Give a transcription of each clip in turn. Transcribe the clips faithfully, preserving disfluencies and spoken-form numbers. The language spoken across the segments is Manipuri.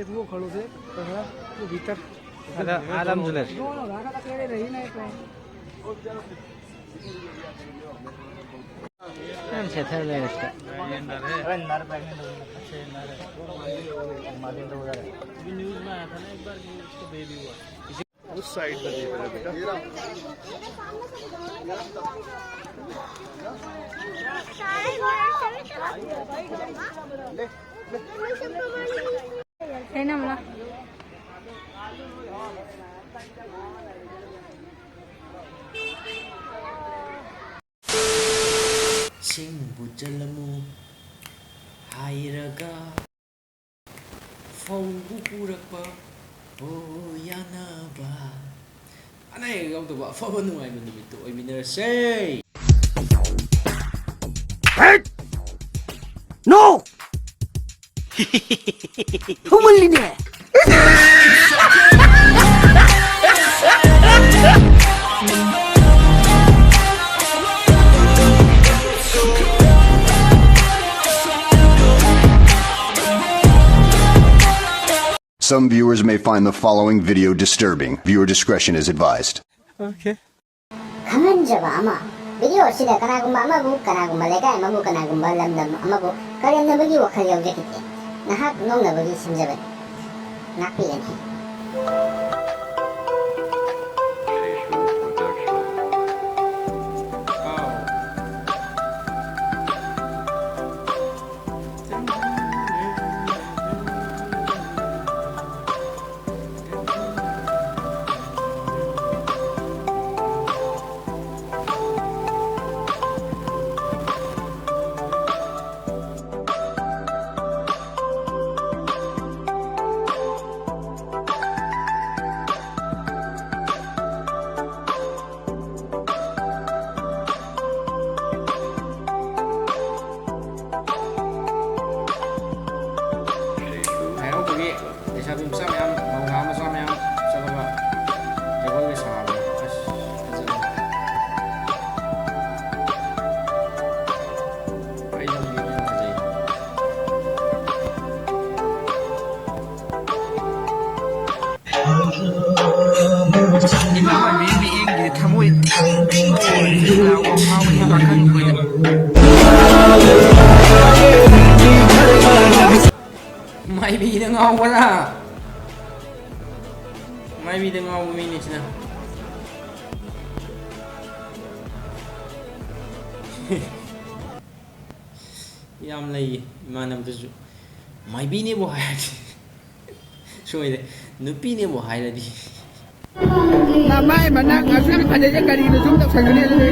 वो खड़ो थे, तो है, वो भीतर। अरे, आराम से ले। दोनों गाना का तेरे रही नहीं तो। Next. अरे, नर pregnant हो गई। अच्छा, ये नर है। मादिन तो उधर है। अभी news में आया था ना एक बार कि उसका baby हुआ। उस side का देख रहा है बेटा। ꯁꯤꯡꯕꯨ ꯆꯜꯂꯝꯃꯨ ꯍꯥꯏꯔꯒ ꯐꯧꯕꯨ ꯄꯨꯔꯛꯄ꯫ ꯑꯣ ꯌꯥꯅꯕ꯫ ꯑꯅꯥ ꯑꯌꯦꯛ ꯌꯥꯎꯗꯕ ꯑꯐꯕ ꯅꯨꯡꯉꯥꯏꯕ ꯅꯨꯃꯤꯠꯇꯨ ꯑꯣꯏꯃꯤꯟꯅꯔꯁꯦ꯫ ꯍꯦꯠ! ꯅꯣ! ꯊꯨꯃꯜꯂꯤꯅꯦ! Some viewers may find the following video disturbing. Viewer discretion is advised. Okay. ꯈꯪꯍꯟꯖꯕ ꯑꯃ, video ꯑꯁꯤꯗ ꯀꯅꯥꯒꯨꯝꯕ ꯑꯃꯕꯨ, ꯀꯅꯥꯒꯨꯝꯕ ꯂꯩꯀꯥꯏ ꯑꯃꯕꯨ, ꯀꯅꯥꯒꯨꯝꯕ ꯂꯝꯗꯝ ꯑꯃꯕꯨ ꯀꯔꯦꯝꯅꯕꯒꯤ ꯋꯥꯈꯜ ꯌꯥꯎꯖꯈꯤꯗꯦ꯫ ꯉꯥꯏꯍꯥꯛ ꯅꯣꯛꯅꯕꯒꯤ ꯁꯤꯟꯖꯕꯅꯤ꯫ ꯉꯥꯛꯄꯤꯒꯅꯤ꯫ ꯊꯃꯣꯏ ꯊꯪ ꯊꯪ ꯇꯧꯔꯤꯁꯦ ꯂꯥꯎꯕ ꯐꯥꯎꯕ ꯄꯥꯈꯪ ꯑꯩꯈꯣꯏꯅ꯫ ꯃꯥꯏꯕꯤꯗ ꯉꯥꯎꯕꯔꯥ? ꯃꯥꯏꯕꯤꯗ ꯉꯥꯎꯕ ꯃꯤꯅꯤ ꯁꯤꯅ꯫ ꯌꯥꯝ ꯂꯩꯌꯦ ꯏꯃꯥꯟꯅꯕꯗꯁꯨ꯫ ꯃꯥꯏꯕꯤꯅꯦꯕꯨ ꯍꯥꯏꯔꯗꯤ ꯁꯣꯏꯔꯦ꯫ ꯅꯨꯄꯤꯅꯦꯕꯨ ꯍꯥꯏꯔꯗꯤ꯫ ꯃꯃꯥꯏ ꯃꯅꯥꯛ ꯉꯥꯛꯁꯪ ꯐꯖꯩꯁꯦ ꯀꯔꯤꯅꯣ ꯁꯨꯝ ꯇꯧꯁꯟꯒꯅꯤ ꯑꯗꯨꯗꯤ?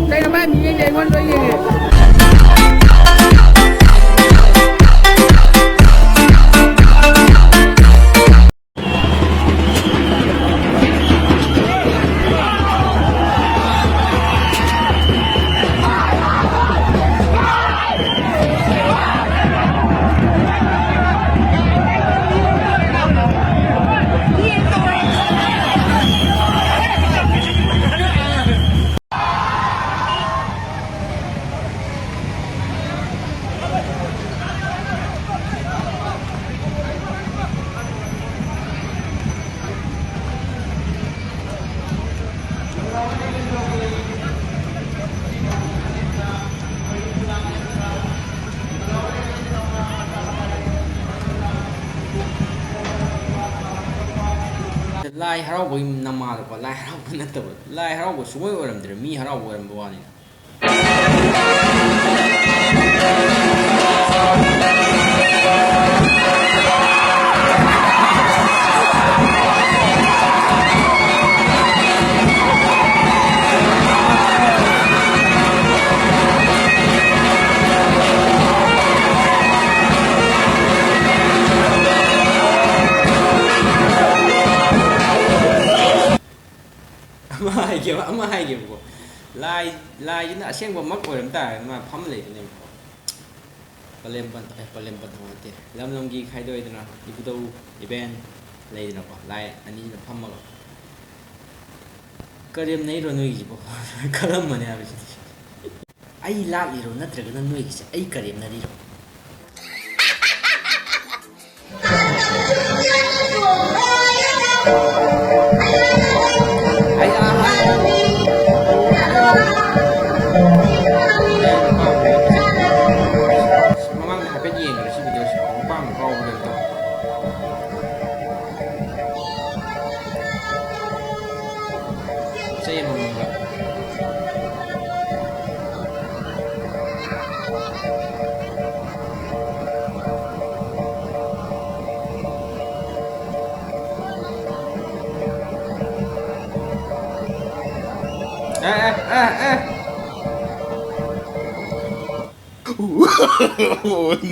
ꯀꯩꯅꯣ ꯃꯥꯏ ꯃꯤꯠꯌꯦꯡꯁꯦ ꯑꯩꯉꯣꯟꯗ ꯂꯣꯏ ꯌꯦꯡꯉꯦ꯫ ꯂꯥꯏ ꯍꯔꯥꯎꯕꯒꯤ ꯅꯃꯥꯗꯀꯣ, ꯂꯥꯏ ꯍꯔꯥꯎꯕ ꯅꯠꯇꯕ, ꯂꯥꯏ ꯍꯔꯥꯎꯕ ꯁꯨꯡꯑꯣꯏ ꯑꯣꯏꯔꯝꯗ꯭ꯔꯦ, ꯃꯤ ꯍꯔꯥꯎꯕ ꯑꯣꯏꯔꯝꯕ ꯋꯥꯅꯤꯗ꯫ ꯑꯃ ꯍꯥꯏꯒꯦꯕ, ꯑꯃ ꯍꯥꯏꯒꯦꯕꯀꯣ꯫ ꯂꯥꯏ, ꯂꯥꯏꯁꯤꯅ ꯑꯁꯦꯡꯕꯃꯛ ꯑꯣꯏꯔꯝ ꯇꯥꯔꯒꯗꯤ ꯃꯥ ꯐꯝ ꯂꯩꯗꯣꯏꯅꯦꯕꯀꯣ꯫ ꯄꯂꯦꯝ ꯄꯟꯊ-, ꯑꯦ, ꯄꯂꯦꯝ ꯄꯟꯊꯧ ꯅꯠꯇꯦ, ꯂꯝ ꯂꯝꯒꯤ ꯈꯥꯏꯗꯣꯛꯏꯗꯅ ꯏꯕꯨꯙꯧ, ꯏꯕꯦꯟ ꯂꯩꯗꯅꯀꯣ, ꯂꯥꯏ ꯑꯅꯤꯁꯤꯅ ꯐꯝꯃꯒ꯫ "ꯀꯔꯦꯝꯅꯩꯔꯣ ꯅꯣꯏꯒꯤꯁꯤꯕꯣ?" ꯈꯜꯂꯝꯃꯅꯤ ꯍꯥꯏꯕꯁꯤꯗꯤ꯫ ꯑꯩ ꯂꯥꯠꯂꯤꯔꯣ ꯅꯠꯇ꯭ꯔꯒꯅ ꯅꯣꯏꯒꯤꯁꯦ ꯑꯩ ꯀꯔꯦꯝꯅꯔꯤꯔꯣ? ꯑꯦ, ꯑꯦ, ꯑꯦ, ꯑꯦ꯫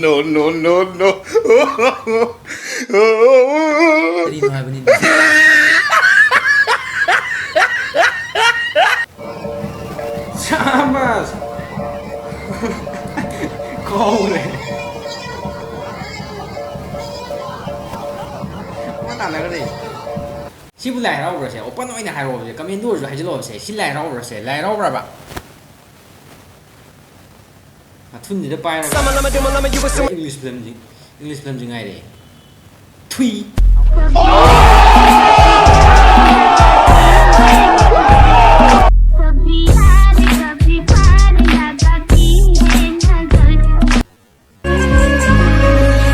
No, no, no, no. ꯀꯔꯤꯅꯣ ꯍꯥꯏꯕꯅꯤꯗ? ꯁꯥꯕꯥꯁ! ꯀꯧꯔꯦ꯫ ꯑꯃ ꯇꯥꯟꯅꯒꯅꯤ꯫ ꯁꯤꯕꯨ ꯂꯥꯏ ꯍꯔꯥꯎꯕ꯭ꯔꯁꯦ? Open ꯑꯣꯏꯅ ꯍꯥꯏꯔꯛꯑꯣꯕꯁꯦ, comment ꯑꯣꯏꯔꯁꯨ ꯍꯥꯏꯖꯤꯜꯂꯛꯑꯣꯕꯁꯦ꯫ ꯁꯤ ꯂꯥꯏ ꯍꯔꯥꯎꯕ꯭ꯔꯁꯦ? ꯂꯥꯏ ꯍꯔꯥꯎꯕ꯭ꯔꯕ? ꯃꯊꯨꯟꯁꯤꯗ ꯄꯥꯏꯔꯒ English filmꯁꯤ, English filmꯁꯤ ꯉꯥꯏꯔꯦ꯫ ꯊꯨꯏ꯫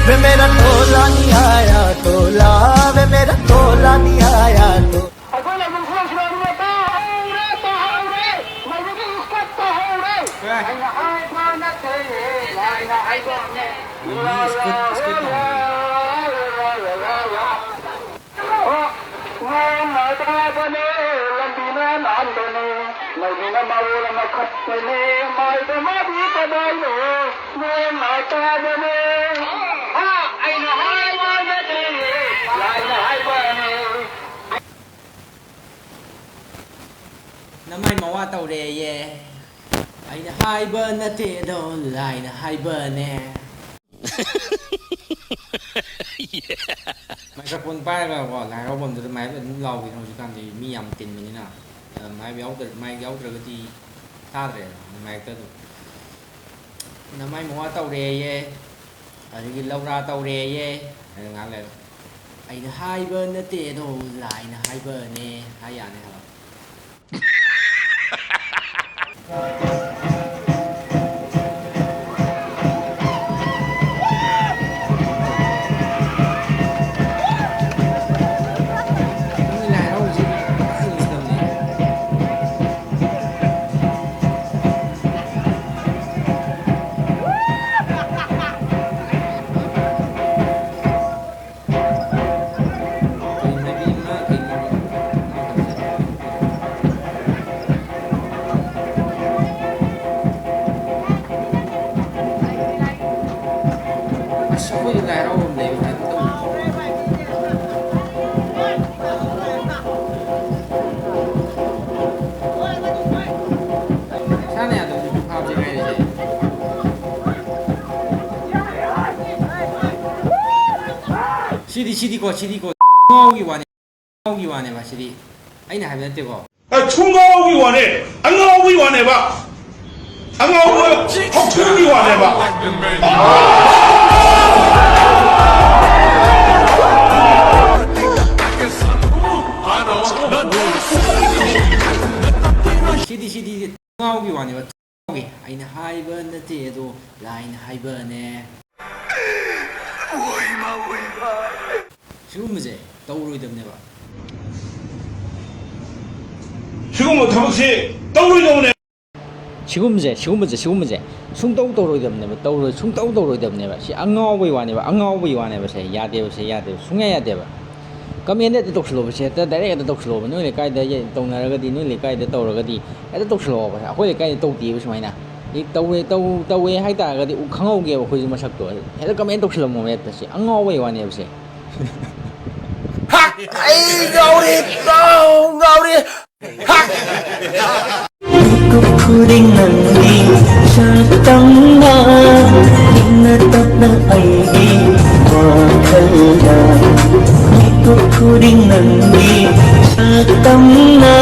वे मेरा तोला नहीं आया तोला, वे मेरा तोला नहीं आया तोला। ꯑꯩꯈꯣꯏꯅ ꯃꯨꯛꯐꯝꯁꯤꯗ ꯑꯗꯨꯅ ꯇꯥꯍꯧꯔꯦ, ꯇꯥꯍꯧꯔꯦ, ꯃꯗꯨꯒꯤ ꯏꯁꯀꯠ ꯇꯥꯍꯧꯔꯦ꯫ ꯑꯦ꯫ ꯑꯩꯅ ꯍꯥꯏꯕ ꯅꯠꯇꯦ, ꯂꯥꯏꯅ ꯍꯥꯏꯕꯅꯦ꯫ ꯃꯗꯨꯒꯤ ꯏꯁꯀꯠ, ꯏꯁꯀꯠ ꯇꯥꯍꯧꯔꯦ꯫ ꯅꯣꯡꯅ ꯇꯥꯕꯅꯦ, ꯂꯝꯕꯤꯅ ꯅꯥꯟꯕꯅꯦ, ꯂꯧꯃꯤꯅ ꯃꯔꯣꯜ ꯑꯃ ꯈꯠꯄꯅꯦ, ꯃꯥꯏꯕ ꯃꯥꯗꯤ ꯀꯗꯥꯏꯅꯣ? ꯅꯣꯡꯅ ꯇꯥꯕꯅꯦ꯫ ꯑ, ꯑꯩꯅ ꯍꯥꯏꯕ ꯅꯠꯇꯦ, ꯂꯥꯏꯅ ꯍꯥꯏꯕꯅꯦ꯫ ꯅꯃꯥꯏ ꯃꯋꯥ ꯇꯧꯔꯦꯌꯦ꯫ ꯑꯩꯅ ꯍꯥꯏꯕ ꯅꯠꯇꯦ ꯑꯗꯣ, ꯂꯥꯏꯅ ꯍꯥꯏꯕꯅꯦ꯫ Microphone ꯄꯥꯏꯔꯒꯀꯣ, ꯂꯥꯏ ꯍꯔꯥꯎꯐꯝꯗꯨꯗ ꯃꯥꯏꯞ ꯑꯗꯨꯝ ꯂꯥꯎꯕꯤꯅꯣ꯫ ꯍꯧꯖꯤꯛꯀꯥꯟꯗꯤ ꯃꯤ ꯌꯥꯝ ꯇꯤꯟꯕꯅꯤꯅ, ꯑ, ꯃꯥꯏꯞ ꯌꯥꯎꯗ꯭ꯔ-, ꯃꯥꯏꯛ ꯌꯥꯎꯗ꯭ꯔꯒꯗꯤ ꯇꯥꯗ꯭ꯔꯦ ꯃꯥꯏꯛꯇ ꯑꯗꯨꯝ꯫ ꯅꯃꯥꯏ ꯃꯋꯥ ꯇꯧꯔꯦꯌꯦ, ꯑꯗꯒꯤ ꯂꯧꯔꯥ ꯇꯧꯔꯦꯌꯦ, ꯑꯗꯨ ꯉꯥꯏꯍꯥꯛ ꯂꯩꯔꯒ, "ꯑꯩꯅ ꯍꯥꯏꯕ ꯅꯠꯇꯦ ꯑꯗꯣ, ꯂꯥꯏꯅ ꯍꯥꯏꯕꯅꯦ" ꯍꯥꯏ ꯌꯥꯅꯤ ꯍꯥꯏꯕ꯫ ꯁꯤꯗꯤꯀꯣ, ꯁꯤꯗꯤꯀꯣ, ꯉꯥꯎꯒꯤ ꯋꯥꯅꯦ, ꯉꯥꯎꯒꯤ ꯋꯥꯅꯦꯕ ꯁꯤꯗꯤ꯫ ꯑꯩꯅ ꯍꯥꯏꯕ ꯅꯠꯇꯦꯀꯣ꯫ ꯑ, ꯊꯨꯡꯒꯥꯎꯒꯤ ꯋꯥꯅꯦ, ꯑꯉꯥꯎꯕꯒꯤ ꯋꯥꯅꯦꯕ, ꯑꯉꯥꯎꯕ ꯍꯧꯊꯨꯝꯒꯤ ꯋꯥꯅꯦꯕ꯫ ꯁꯤꯗꯤ, ꯁꯤꯗꯤ ꯊꯨꯡꯒꯥꯎꯒꯤ ꯋꯥꯅꯦꯕ, ꯊꯨꯡꯒꯥꯎꯒꯤ꯫ ꯑꯩꯅ ꯍꯥꯏꯕ ꯅꯠꯇꯦ ꯑꯗꯣ, ꯂꯥꯏꯅ ꯍꯥꯏꯕꯅꯦ꯫ ꯁꯤꯒꯨꯝꯕꯁꯦ ꯇꯧꯔꯣꯏꯗꯕꯅꯦꯕ꯫ ꯁꯤꯒꯨꯝꯕ ꯊꯕꯛꯁꯤ ꯇꯧꯔꯣꯏꯗꯕꯅꯦ꯫ ꯁꯤꯒꯨꯝꯕꯁꯦ, ꯁꯤꯒꯨꯝꯕꯁꯦ, ꯁꯤꯒꯨꯝꯕꯁꯦ ꯁꯨꯡꯇꯧ ꯇꯧꯔꯣꯏꯗꯕꯅꯦꯕ, ꯇꯧꯔꯣꯏ, ꯁꯨꯡꯇꯧ ꯇꯧꯔꯣꯏꯗꯕꯅꯦꯕ꯫ ꯁꯤ ꯑꯉꯥꯎꯕꯩ ꯋꯥꯅꯦꯕ, ꯑꯉꯥꯎꯕꯩ ꯋꯥꯅꯦꯕ꯫ ꯁꯦ ꯌꯥꯗꯦꯕ, ꯁꯦ ꯌꯥꯗꯦꯕ, ꯁꯨꯡꯌꯥ ꯌꯥꯗꯦꯕ꯫ ꯀꯃꯦꯟꯗ ꯍꯦꯛꯇ ꯇꯧꯁꯜꯂꯣꯕ, ꯁꯦ ꯍꯦꯛꯇ ꯗꯥꯏꯔꯦꯛ ꯍꯦꯛꯇ ꯇꯧꯁꯜꯂꯣꯕ꯫ ꯅꯣꯏ ꯂꯩꯀꯥꯏꯗ ꯌꯦ-, ꯇꯧꯅꯔꯒꯗꯤ, ꯅꯣꯏ ꯂꯩꯀꯥꯏꯗ ꯇꯧꯔꯒꯗꯤ ꯍꯦꯛꯇ ꯇꯧꯁꯜꯂꯛꯑꯣꯕ꯫ ꯑꯩꯈꯣꯏ ꯂꯩꯀꯥꯏꯗ ꯇꯧꯗꯦꯕ ꯁꯨꯃꯥꯏꯅ꯫ ꯏ, ꯇꯧꯋꯦ, ꯇꯧ-, ꯇꯧꯋꯦ ꯍꯥꯏ ꯇꯥꯔꯒꯗꯤ ꯎ-, ꯈꯪꯍꯧꯒꯦꯕ ꯑꯩꯈꯣꯏꯁꯨ ꯃꯁꯛꯇꯣ꯫ ꯍꯦꯛꯇ ꯀꯃꯦꯟ ꯇꯧꯁꯜꯂꯝꯃꯣꯕ ꯍꯦꯛꯇ꯫ ꯁꯤ ꯑꯉꯥꯎꯕꯩ ꯋꯥꯅꯦꯕ ꯁꯦ꯫ ꯍꯥ! ꯑꯩ ꯉꯥꯎꯔꯦ! ꯉꯥꯎ-, ꯉꯥꯎꯔꯦ! ꯍꯥ! ꯃꯤꯀꯨꯞ ꯈꯨꯗꯤꯡ ꯅꯪꯒꯤ ꯁꯛꯇꯝꯅ, ꯏꯪꯅ ꯇꯞꯅ ꯑꯩꯒꯤ ꯋꯥꯈꯜꯗ꯫ ꯃꯤꯀꯨꯞ ꯈꯨꯗꯤꯡ ꯅꯪꯒꯤ ꯁꯛꯇꯝꯅ꯫